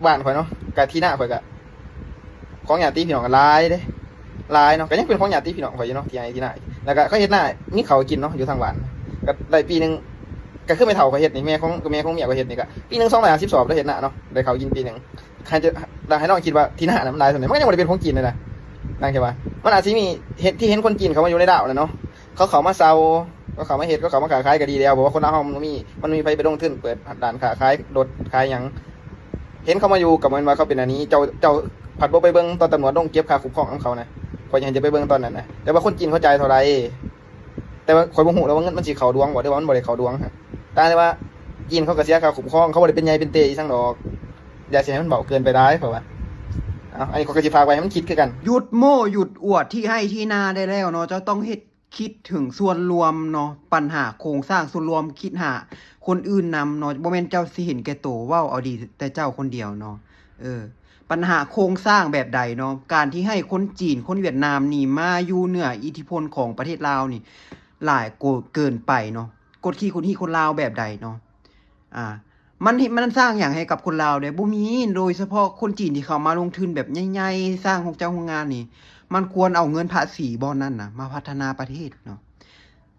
ບ້ານຂ້ອຍເນາະ ກະທີ່ນາຂ້ອຍກະ ຂອງຍາດຕິພີ່ນ້ອງກະຫຼາຍເດ້ ຫຼາຍເນາະ ກະຍັງເປັນຂອງຍາດຕິພີ່ນ້ອງຂ້ອຍຢູ່ເນາະ ທີ່ໄຮ່ທີ່ນາ ແລ້ວກະເຂົາເຮັດນາ ມີເຂົ້າກິນເນາະ ຢູ່ທາງບ້ານ ກະໄດ້ປີໜຶ່ງ ກະຄືແມ່ເຖົ້າຂ້ອຍເຮັດນີ້ ແມ່ຂອງ ແມ່ຂອງເມຍຂ້ອຍເຮັດນີ້ ກະປີໜຶ່ງສອງຮ້ອຍຫ້າສິບສອບ ລາວເຮັດນາເນາະ ໄດ້ເຂົ້າກິນປີໜຶ່ງ ໃຫ້ ໃຫ້ນ້ອງຄິດວ່າທີ່ນານະມັນຫຼາຍສ່ຳໃດ ມັນກະຍັງບໍ່ໄດ້ເປັນຂອງກິນເລີຍນະ ນາງແຄ່ວ່າ ມັນອາດຊິມີ ເຮັດ ທີ່ເຫັນຄົນຈີນເຂົ້າມາຢູ່ໃນລາວນະເນາະ ເຂົາເຂົ້າມາເຊົ່າ ເຂົາເຂົ້າມາເຮັດ ເຂົາເຂົ້າມາຄ້າຂາຍກະດີແລ້ວ ເພາະວ່າຄົນລາວເຮົາມັນບໍ່ມີ ມັນບໍ່ມີໃຜໄປລົງທຶນເປີດຮ້ານຄ້າຂາຍລົດຂາຍຫຍັງ ເຫັນເຂົາມາຢູ່ກະແມ່ນວ່າເຂົາເປັນອັນນີ້ ເຈົ້າ ເຈົ້າພັດບໍ່ໄປເບິ່ງຕອນຕຳຫຼວດລົງເກັບຄ່າຄຸ້ມຄອງນຳເຂົານະ ຂ້ອຍຢາກໃຫ້ເຈົ້າໄປເບິ່ງຕອນນັ້ນນະ ແຕ່ວ່າຄົນຈີນເຂົາຈ່າຍເທົ່າໃດ ແຕ່ວ່າຂ້ອຍບໍ່ຮູ້ແລ້ວວ່າເງິນມັນຊິເຂົ້າດວງບໍ່ ຫຼືວ່າມັນບໍ່ໄດ້ເຂົ້າດວງ ຕ່າງແຕ່ວ່າຈີນເຂົາກະເສຍຄ່າຄຸ້ມຄອງ ເຂົາບໍ່ໄດ້ເປັນໃຫຍ່ເປັນເຕອີ່ຫຍັງດອກ ຢ່າຊິໃຫ້ມັນເວົ້າເກີນໄປຫຼາຍ ເພາະວ່າ ເອົ້າ ອັນນີ້ຂ້ອຍກະຊິຝາກໄວ້ໃຫ້ມັນຄິດຄືກັນ ຢຸດໂມ້ຢຸດອວດທີ່ໄຮ່ທີ່ນາໄດ້ແລ້ວເນາະ ເຈົ້າຕ້ອງເຮັດ ຄິດເຖິງສ່ວນລວມເນາະ ບັນຫາໂຄງສ້າງສ່ວນລວມ ຄິດຫາຄົນອື່ນນຳເນາະ ບໍ່ແມ່ນເຈົ້າຊິເຫັນແກ່ໂຕ ເວົ້າເອົາດີແຕ່ເຈົ້າຄົນດຽວເນາະ ເອີ ບັນຫາໂຄງສ້າງແບບໃດເນາະ ການທີ່ໃຫ້ຄົນຈີນ ຄົນຫວຽດນາມນີ້ມາຢູ່ເໜືອອິດທິພົນຂອງປະເທດລາວນີ້ ຫຼາຍໂກ ເກີນໄປເນາະ ກົດຂີ່ຄົນຮີ້ຄົນລາວແບບໃດເນາະ ອ່າ ມັນເຮັດ ມັນສ້າງຫຍັງໃຫ້ກັບຄົນລາວເດ ບໍ່ມີ ໂດຍສະເພາະຄົນຈີນທີ່ເຂົ້າມາລົງທຶນແບບໃຫຍ່ໆ ສ້າງໂຮງຈັກໂຮງງານນີ້ ມັນຄວນເອົາເງິນພາສີບ່ອນນັ້ນນະ ມາພັດທະນາປະເທດເນາະ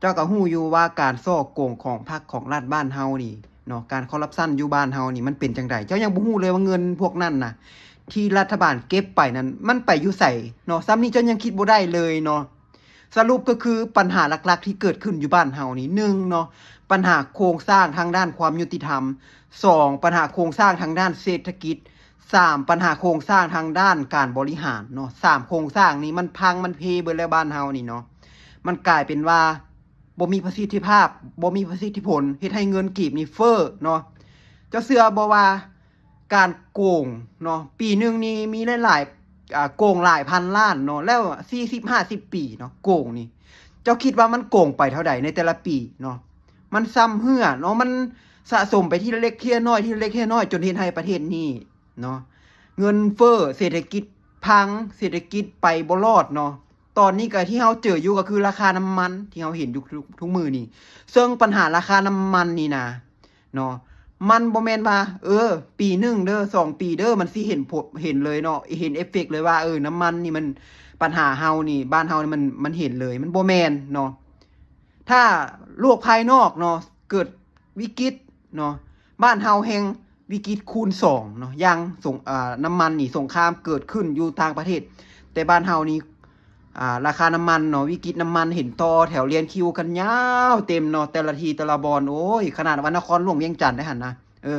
ເຈົ້າກະຮູ້ຢູ່ວ່າການສໍ້ໂກງຂອງພັກຂອງລັດບ້ານເຮົານີ້ເນາະ ການຄໍຣັບຊັນຢູ່ບ້ານເຮົານີ້ມັນເປັນຈັ່ງໃດ ເຈົ້າຍັງບໍ່ຮູ້ເລີຍວ່າເງິນພວກນັ້ນນະ ທີ່ລັດຖະບານເກັບໄປນັ້ນ ມັນໄປຢູ່ໃສເນາະ ສ່ຳນີ້ເຈົ້າຍັງຄິດບໍ່ໄດ້ເລີຍເນາະ. ສະຫຼຸບກະຄື ບັນຫາຫຼັກໆທີ່ເກີດຂຶ້ນຢູ່ບ້ານເຮົານີ້ ໜຶ່ງເນາະ ບັນຫາໂຄງສ້າງທາງດ້ານຄວາມຍຸຕິທຳ, ສອງ ບັນຫາໂຄງສ້າງທາງດ້ານເສດຖະກິດ, ສາມ ບັນຫາໂຄງສ້າງທາງດ້ານການບໍລິຫານເນາະ ສາມໂຄງສ້າງນີ້ມັນພັງມັນເພເບິດແລ້ວ ບ້ານເຮົານີ້ເນາະ ມັນກາຍເປັນວ່າບໍ່ມີປະສິດທິພາບ ບໍ່ມີປະສິດທິຜົນ ເຮັດໃຫ້ເງິນກີບນີ້ເຟີ້ເນາະ ເຈົ້າເຊື່ອບໍ່ວ່າ ການໂກງເນາະ ປີໜຶ່ງນີ້ມີຫຼາຍໆ ອ່າ ໂກງຫຼາຍພັນລ້ານເນາະ ແລ້ວສີ່ສິບຫ້າສິບປີເນາະ ໂກງນີ້ ເຈົ້າຄິດວ່າມັນໂກງໄປເທົ່າໃດໃນແຕ່ລະປີເນາະ ມັນຊໍ້າເຮື້ອເນາະ ມັນສະສົມໄປທີລະເລັກທີລະນ້ອຍ ທີລະເລັກທີລະນ້ອຍ ຈົນເຮັດໃຫ້ປະເທດນີ້ເນາະ ເງິນເຟີ້ ເສດຖະກິດພັງ ເສດຖະກິດໄປບໍ່ລອດເນາະ ຕອນນີ້ກະທີ່ເຮົາເຈີຢູ່ກະຄືລາຄານ້ຳມັນ ທີ່ເຮົາເຫັນຢູ່ທຸກ ທຸກມື້ນີ້ ເຊິ່ງບັນຫາລາຄານ້ຳມັນນີ້ນະ ເນາະ ມັນບໍ່ແມ່ນວ່າ ເອີ ປີໜຶ່ງເດີ ສອງປີເດີ ມັນຊິເຫັນຜົນ ເຫັນເລີຍເນາະ ເຫັນເອຟເຟັກເລີຍວ່າ ເອີ ນ້ຳມັນນີ້ມັນ ບັນຫາເຮົານີ້ ບ້ານເຮົານີ້ມັນ ມັນເຫັນເລີຍ ມັນບໍ່ແມ່ນເນາະ ຖ້າໂລກພາຍນອກເນາະ ເກີດວິກິດເນາະ ບ້ານເຮົາແຮ່ງວິກິດຄູນສອງເນາະ ຢ່າງສົງ ອ່າ ນ້ຳມັນນີ້ ສົງຄາມເກີດຂຶ້ນຢູ່ຕ່າງປະເທດ ແຕ່ບ້ານເຮົານີ້ ອ່າ ລາຄານ້ຳມັນເນາະ ວິກິດນ້ຳມັນ ເຫັນຕໍ່ແຖວລຽນຄິວກັນຍາວເຕັມເນາະ ແຕ່ລະທີ່ແຕ່ລະບ່ອນ ໂອ້ຍ ຂະໜາດວ່ານະຄອນຫຼວງວຽງຈັນໄດ້ຫັ້ນນະ ເອີ